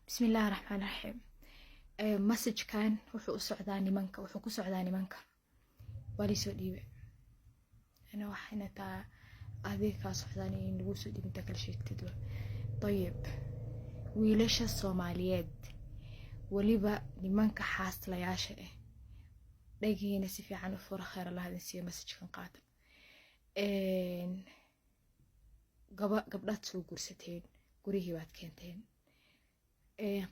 Bismillahi raxmaan raxiim. Messagekan wuxuu u socdaa nimanka, wuxuu ku socdaa nimanka. Waa liisoo dhiibe ana waxayna taa adiga kaa socdaan in lagu soo dhiib intaa kala sheegtid. Dayib, wiilasha Soomaaliyeed, weliba nimanka xaaslayaasha ah, dhagiina si fiican u fura. Khayr Allah idin siiyo, messagekan qaata. Gabdhaad soo guursateen, gurihii baad keenteen.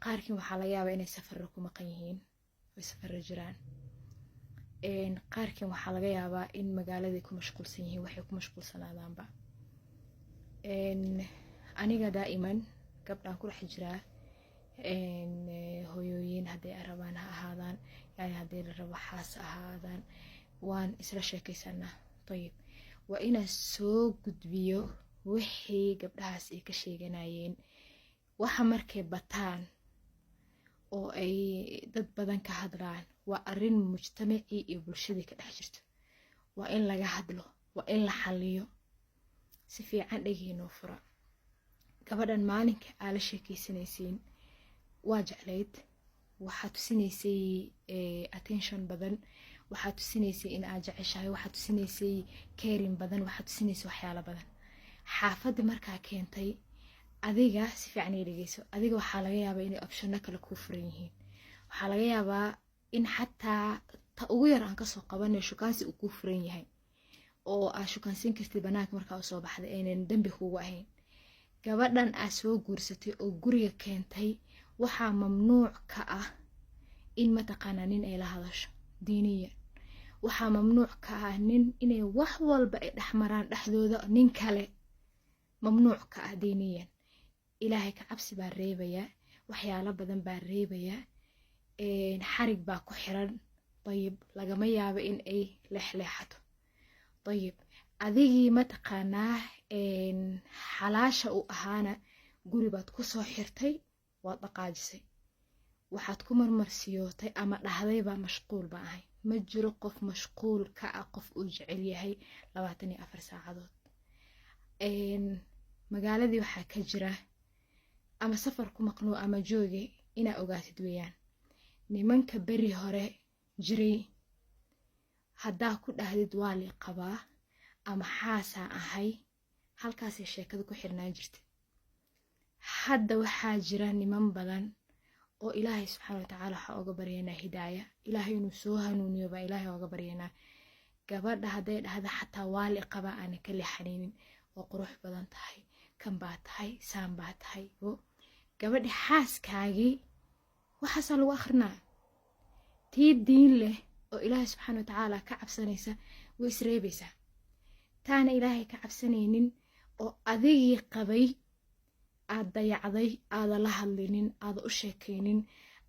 Qaarkiin waxaa laga yaabaa inay safarro ku maqan yihiin, oy safarro jiraan. Qaarkiin waxaa laga yaabaa in magaaladay ku mashquulsan yihiin, waxay ku mashquulsanaadaanba. Aniga daa'iman gabdhaan ku dhex jiraa, hooyooyin hadday rabaan ha ahaadaan, yani haddii la rabo xaas ahaadaan, waan isla sheekaysanaa. Ayib, waa inaan soo gudbiyo wixii gabdhahaas ay ka sheeganayeen. Waxa markay bataan oo ay dad badan ka hadlaan, waa arrin mujtamacii iyo bulshadii ka dhex jirto. Waa in laga hadlo, waa in la xaliyo. Si fiican dhegiinoo fura. Gabadhan maalinka aa la sheekaysanaysiin waa jeclayd, waxaa tusinaysay attention badan, waxaa tusinaysay in aad jeceshahay, waxaa tusinaysay caring badan, waxaa tusinaysay waxyaalo badan. Xaafadda markaa keentay, adiga si fiican ii dhegeyso, adiga waxaa laga yaabaa inay optionno kale kuu furan yihiin. Waxaa laga yaabaa in xataa ta ugu yar aan kasoo qabanay shukaansi uu kuu furan yahay oo aad shukaansin kartid banaanka markaa usoo baxday, aynan dembi kugu ahayn. Gabadhan aad soo guursatay oo guriga keentay waxaa mamnuuc ka ah in mataqaanaa nin ay la hadasho diiniyan. Waxaa mamnuuc ka ah nin inay wax walba ay dhexmaraan dhexdooda, nin kale mamnuuc ka ah diiniyan. Ilaahay ka cabsi baa reebaya, waxyaalo badan baa reebaya, xarig baa ku xiran. Dayib, lagama yaabo in ay leexleexato. Dayib, adigii mataqaanaa xalaasha u ahaana guri baad kusoo xirtay, waad dhaqaajisay, waxaad ku marmarsiyootay ama dhahdayba mashquul baa ahay. Ma jiro qof mashquul ka ah qof uu jecel yahay 24 saacadood. Magaaladii waxaa ka jira ama safar ku maqnuu ama jooge, inaa ogaatid weeyaan. Nimanka beri hore jiray, haddaa ku dhahdid waa lii qabaa ama xaasaa ahay, halkaasay sheekada ku xirnaan jirta. Hadda waxaa jira niman badan oo Ilaahay subxaana watacaala waxaa oga baryanaa hidaaya, Ilaahay inuu soo hanuuniyo baa Ilaahay oga baryanaa. Gabadha hadday dhahda xataa waa li qabaa, aanan ka leexanaynin oo qurux badan tahay, kan baa tahay, saan baa tahay, gabadhi xaaskaagii waxaasaa lagu akrinaa. Tii diin leh oo Ilaahay subxaana watacaala ka cabsanaysa way isreebaysaa. Taana Ilaahay ka cabsanaynin oo adigii qabay aad dayacday, aada la hadlinin, aada u sheekaynin,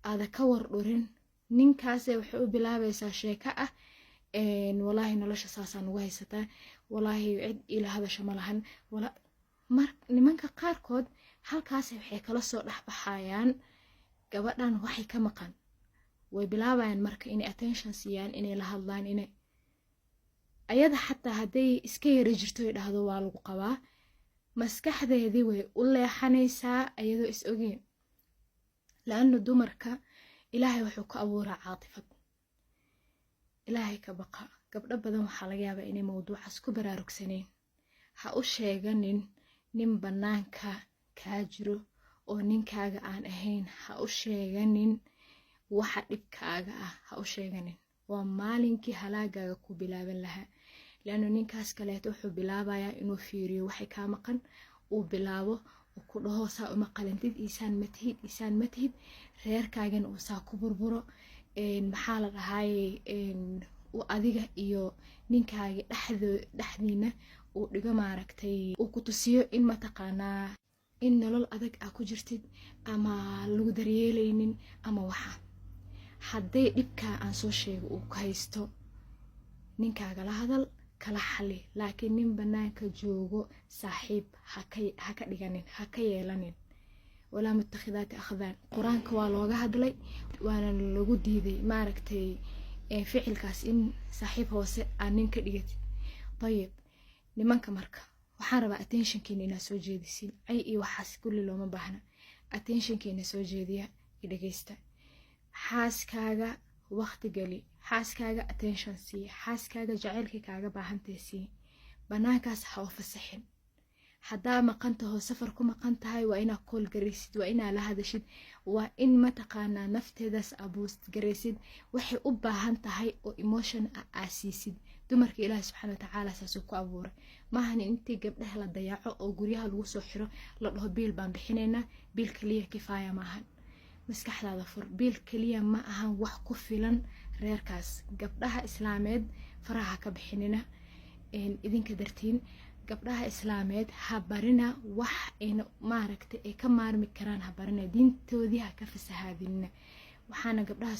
aada ka wardhurin, ninkaase waxay u bilaabaysaa sheeko ah: "Walaahi nolosha saasaa nagu haysataa, walaahi cid ila hadasha ma lahan." Nimanka qaarkood halkaas waxay kala soo dhexbaxayaan gabadhan waxay ka maqan. Way bilaabayaan marka inay attention siiyaan, inay la hadlaan, inay ayada xataa hadday iska yara jirto ay dhahdo waa lagu qabaa, maskaxdeedii way u leexanaysaa ayadoo is ogeyn. Laanu dumarka Ilaahay wuxuu ku abuuraa caatifad. Ilaahay ka baqa. Gabdho badan waxaa laga yaabaa inay mawduucaas ku baraarugsaneen. Ha u sheeganin nin bannaanka kaa jiro oo ninkaaga aan ahayn, ha u sheeganin waxa dhibkaaga ah, ha u sheeganin. Waa maalinkii halaagaaga ku bilaaban lahaa, leannu ninkaas kaleeto wuxuu bilaabayaa inuu fiiriyo waxay kaa maqan, uu bilaabo uu ku dhaho saa uma qalantid, iisaan ma tihid, iisaan ma tihid, reerkaagana uu saa ku burburo. Maxaa la dhahaye, uu adiga iyo ninkaaga dhexdiina uu dhigo, maaragtay, uu ku tusiyo in mataqaanaa in nolol adag aa ku jirtid ama lagu daryeelaynin ama waxa. Hadday dhibkaa aan soo sheego uu ku haysto, ninkaaga la hadal, kala xali, laakiin nin bannaanka joogo saaxiib ha ka dhiganin, ha ka yeelanin. Walaa mutakhidaati akhdaan, Qur-aanka waa looga hadlay, waana lagu diiday, maaragtay, ficilkaas in saaxiib hoose aa nin ka dhigatid. Dayib, nimanka marka waxaan rabaa attentionkiina inaad soo jeedisiin. Cay iyo waxaas kulli looma baahna. Attentionkeena soo jeediya, dhegeysta. Xaaskaaga waqti geli, xaaskaaga attention sii, xaaskaaga jaceylkii kaaga baahantay sii. Banaankaas ha u fasaxin. Haddaa maqan taho, safar ku maqan tahay, waa inaa call garaysid, waa inaa la hadashid, waa in mataqaanaa nafteedaas abuust garaysid, waxay u baahan tahay oo emotion ah aa siisid. Dumarka Ilaahi subxaana watacaala saasuu ku abuuray. Maahan intii gabdhaha la dayaco oo guryaha lagu soo xiro, la dhaho biil baan bixinaynaa. Biil kaliya kifaaya maahan. Maskaxdaada fur. Biil kaliya ma ahan wax ku filan reerkaas. Gabdhaha islaameed faraha ka bixinina idinka dartiin. Gabdhaha islaameed ha barina wax ayna maaragtay ay ka maarmi karaan, ha barina. Diintoodii ha ka fasahaadinina. Waxaana gabdhaha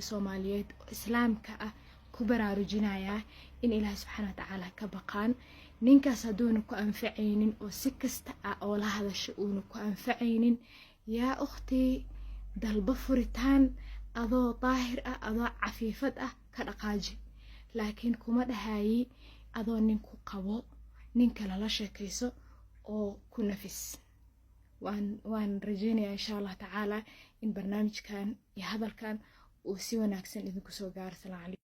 Soomaaliyeed oo islaamka ah ku baraarujinayaa in Ilaahi subxaana watacaala ka baqaan. Ninkaas hadduuna ku anfacaynin oo si kasta ah oo la hadasho uuna ku anfacaynin, yaa ukhtii, dalbo furitaan adoo daahir ah, adoo cafiifad ah, ka dhaqaaji. Laakiin kuma dhahayi adoo ninku qabo ninka lala sheekayso oo ku nafis. Waan rajeynayaa, insha Allah tacaala, in barnaamijkan iyo hadalkan uu si wanaagsan idinku soo gaaro. Salaam calaykum.